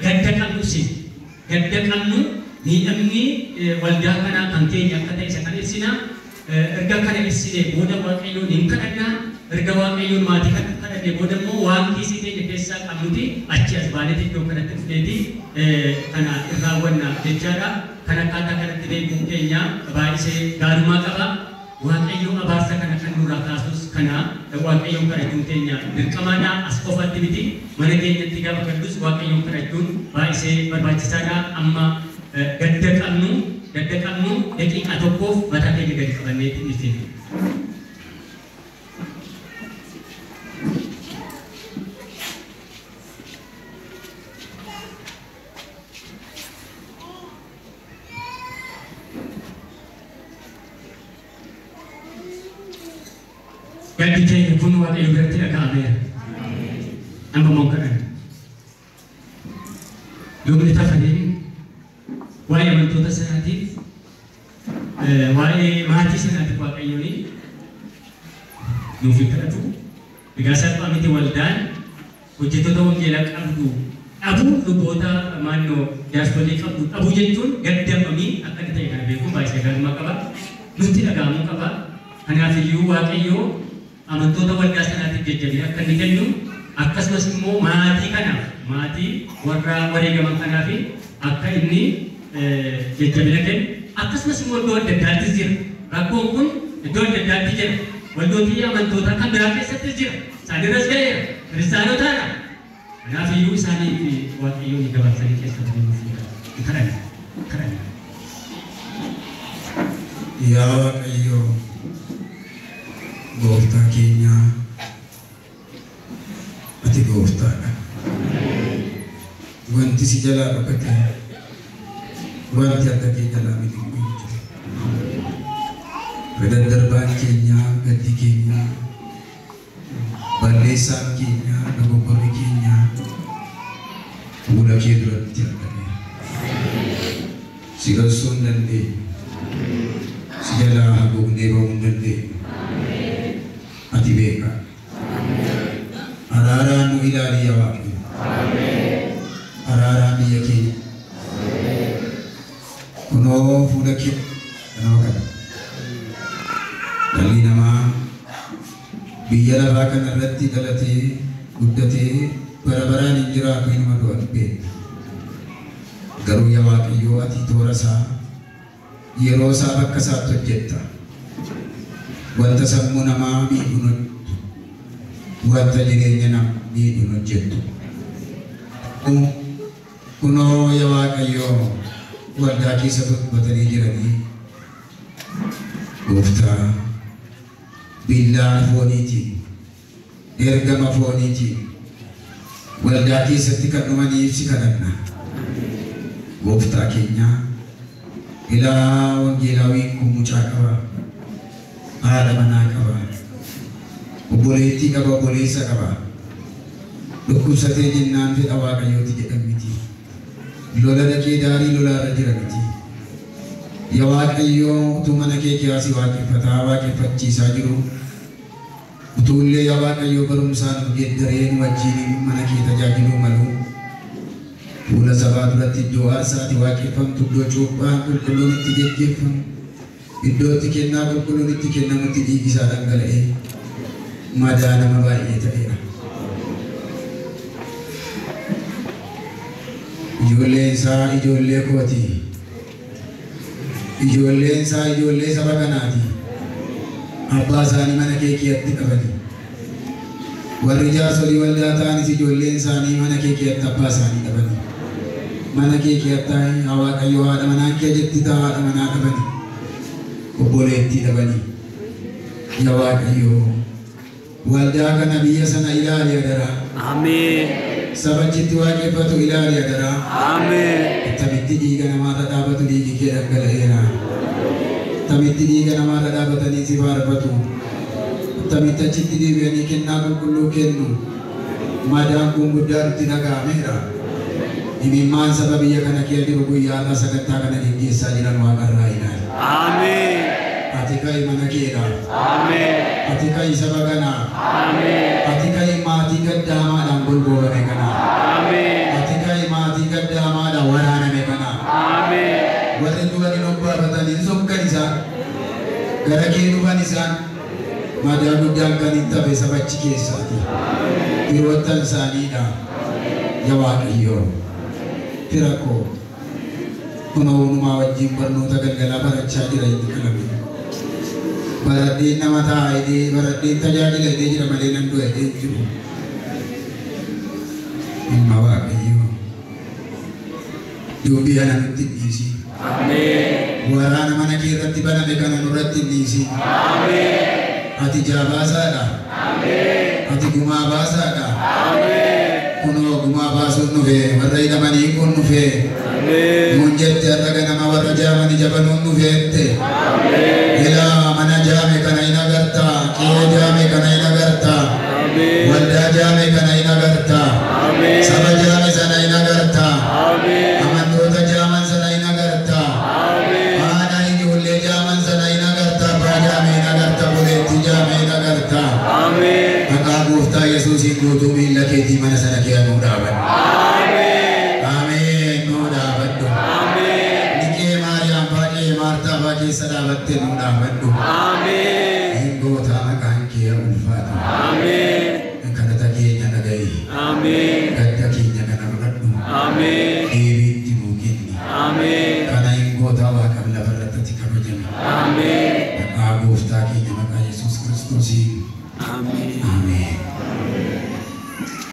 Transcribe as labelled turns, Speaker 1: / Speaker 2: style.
Speaker 1: Gadda qabnus gadda qabnu miidhamni waldaa kanaa kan keenya akka ta'e isa kan ibsina. Erga kana ibsinee booda Waaqayyoon hin kadhannaa. Erga Waaqayyoon maatii kan kadhanne booda immoo waan kiisii keenya keessaa qabnuti achi as baaneeti iddoo kanatti dhufneeti kana irraawwanna jechaadha. Kan akkaataa kanatti beekuun keenya baay'isee gaarummaa qaba. Waaqayyo abaarsa kana kan nurraa kaasus kana Waaqayyoon kadhachuun keenya dirqamaadha. As qofatti miti mana keenyatti gaafa gaddus Waaqayyoon kadhachuun baay'isee barbaachisaadha. Amma gadda qabnu daqiiqaa tokkoof mataa keenya gadi qabanneeti ibsina. Gaddi keenya kun Waaqayyo biratti dhaga'ameera. Amma immoo kadhanna. Lubni Tafariin waa'ee amantoota sanaatiif waa'ee maatii sanaatiif Waaqayyoon nuuf hin kadhatu. Egaa salphaa miti waldaan hojjettoota wangeelaa qabdu dhabuu luboota naannoo jaarsolii qabdu dhabuu jechuun gaddamamii akka inni ta'e kana beekuun baay'ee gaarummaa qaba. Nutti dhaga'amuu qaba. Kanaafiyyuu Waaqayyoo amantoota waldaa sanaatiif jajjabina akka inni kennu akkasumas immoo maatii kanaaf maatii warra wareegaman kanaaf akka inni jajjabina kennu akkasumas immoo iddoo adda addaattis jira. Rakkoon kun iddoo adda addaatti jira. Waldootii amantoota kan biraa keessattis jira. Isaanirras ga'eera. Kiristaanotaadha. Kanaafiyyuu isaaniif Waaqayyoon gabaabsanii keessatti nuuf kadhanna. Kadhanna.
Speaker 2: Yaa Waaqayyo gooftaa keenya ati gooftaadha. Wanti si jalaa dhokate wanti harka kee jalaa miliqu hin jiru. Daddarbaan keenya, gaddi keenya, balleessaan keenya, dogoggorri keenya fuula kee duratti argameera. Si galchuu hin dandeenyu. Si jalaa haguugnee ba'uu hin dandeenyu. Ati beekaa. Araaraan nu ilaali yaa Waaqayyo. Araaraan biyya keenya. Kunoo fuula kee kanama kana. Dhalli namaa biyya lafaa kana irratti dhalatee guddatee bara baraan hin jiraatu inuma du'a beekna. Garuu yaa Waaqayyo ati toora isaa yeroo isaa bakka isaatti hojjetta. Wanta sammuu namaa miidhu wanta jireenya namaa miidhu hojjettu. Kunoo yaa Waaqayyo waldaa keessa tolfatanii jiranii gooftaa billaa fooniitiin ergama fooniitiin waldaa keessatti kan dhumaniif si kadhanna. Gooftaa keenya ilaa wangeelaawiin kun mucaa qaba, haadha manaa qaba, obboleettii qaba, obboleessa qaba. Dhukkubsatee jennaan fedha Waaqayyooti jedhan miti. Lola dhaqee daarii lolaarra jira miti. Yaa Waaqayyo utuu mana kee kiyaasii waaqeffataa waaqeffachiisaa jiru utuu illee yaa Waaqayyo barumsaan nu geeddaree nu wajjin mana kee tajaajiluu malu fuula sabaa duratti iddoo aarsaati waaqeffamtu iddoo cuuphaan qulqulluun itti geggeeffamu iddoo itti kennaa qulqulluun itti kennamutti dhiigi isaa dhangala'ee madaa nama baay'ee ta'eera. Ijoolleen isaa ijoollee kooti. Ijoolleen isaa ijoollee saba kanaati. Abbaa isaanii mana kee keessatti qabani. Warri jaarsolii waldaa ta'anis ijoolleen isaanii mana kee keessatti abbaa isaanii qabani. Mana kee keessatti yaa Waaqayyo haadha manaa kee jetti ta'a haadha manaa qabani. Obboleettii dhabani. Yaa Waaqayyo waldaa kana biyya sana ilaali adaraa.
Speaker 3: Ameen.
Speaker 2: Saba achitti waaqeffatu ilaali adaraa.
Speaker 3: Ameen.
Speaker 2: Attamitti dhiiga namaarra dhaabatu dhiigi kee dhangala'eera. Attamitti dhiiga namaarra dhaabatanii si faarfatu. Attamitti achitti deebi'anii kennaa qulqulluu kennu. Madaan kun guddaa nutti dhaga'ameera. Imimmaan saba biyya kana keessa jiru guyyaa har'aa sagantaa kana geggeessaa jiran waaqarraa ilaali.
Speaker 3: Ameen.
Speaker 2: Ati ka'i mana keedhaaf.
Speaker 3: Ameen.
Speaker 2: Ati ka'i saba kanaaf.
Speaker 3: Ameen.
Speaker 2: Ati ka'i maatii gaddaamaadhaan golgoobame kanaaf.
Speaker 3: Ameen.
Speaker 2: Ati ka'i maatii Gara kee dhufan isaan madaa guddaan kan hin tafe sabachi keessaati. Firoottan isaaniidha. Yaa Waaqayyoo fira koo kunoo hundumaa wajjin barnoota galgalaa barachaa jira inni qalame. Baradheen nama ta'a jedhee baradheen tajaajila jedhee jira malee nan du'a jedhee hin jiru. Ilma Waaqayyoo dubbii ana nutti hin dhiisin. Waraana mana kee irratti baname kana nurratti hin dhiisin. Ati jaabaasaadha. Ati gumaa baasaadha. Kunoo gumaa baasuun dhufe warra hidhamanii kun dhufe. Nuun jette har'a ganama warra jaamanii jabanuun dhufeette. Ilaa mana jaame kana hin agartaa. Qe'ee jaame kana hin agartaa. Waldaa jaame kana hin agartaa. Saba jaame sana hin agartaa. Amantoota jaaman sana hin agartaa. Haadha ijoollee jaaman sana hin agartaa. Abbaa jaame hin agartaa. Buleettii jaame hin agartaa. Maqaa gooftaa Yesuusiin guutuu miilla keetii mana sana kee nuu dhaaban. Ameen nuu dhaabadhu. Niqee Maariyaam fa'aa qe'ee Maartaa fa'aa keessa dhaabatte nuu dhaabadhu. Hin gootaa maqaan kee haa ulfaatu. Kadhata keenya dhaga'i. Gadda keenya kana fudhadhu. Deebiitti nuu kenni.